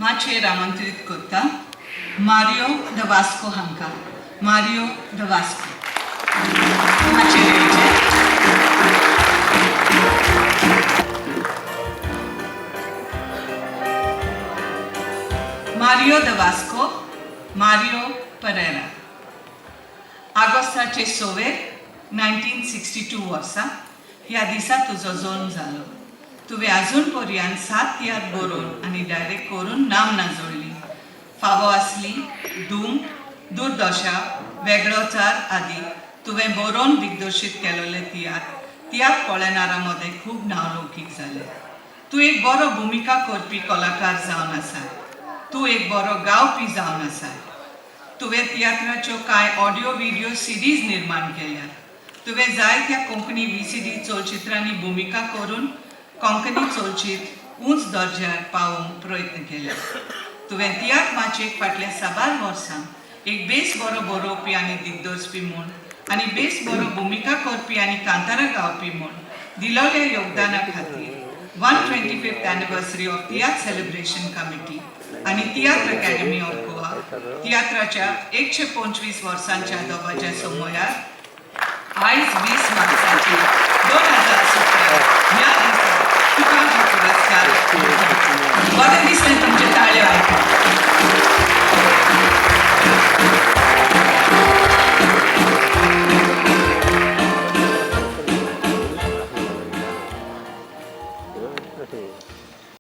माचयेर आमंत्रीत करता Mario the Vasco हांकां. मारियो the Vasco माचयेर येवचें. Mario the Vasco, Mario Pereira, आगोस्ताचे 6वेर 1962 वर्सा ह्या दिसा तुजो जल्म जालो. तुवें अजून पर्यंत सात तियात्र बरोवन आनी डायरेक्ट करून नामना जोडली. फावो आसली, धूम, दुर्दशा, वेगळोचार आदी तुवें बरोवन दिग्दर्शीत केलोले तियात्र तियात्र पळयणारा मदें खूब नांवलौकीक जाले. तूं एक बरो भुमिका करपी कलाकार जावन आसा. तूं एक बरो गावपी जावन आसा. तुवें तियात्राच्यो कांय ऑडियो व्हिडियो सिडीज निर्माण केल्यात. तुवें जायत्या कोंकणी व्हीसीडी चलचित्रांनी भुमिका करून कोंकणी चलचित्र उंच दर्ज्यार पावोवंक प्रयत्न केले. तुवें तियात्र माचयेक फाटल्या साबार वर्सां एक बेस बरो बरोवपी आनी दिग्दर्शपी म्हूण आनी बेस बरो भुमिका करपी आनी कांतारां गावपी म्हूण दिलोल्या योगदाना खातीर 125th anniversary of Tiatr Celebration Committee आनी तियात्र अकॅडमी ऑफ गोवा तियात्राच्या 125 वर्सांच्या दबाज्या समयार आयज 20 मार्चाची 2017 ह्या दिसा तुका हो पुरस्कार. बरें दिसें.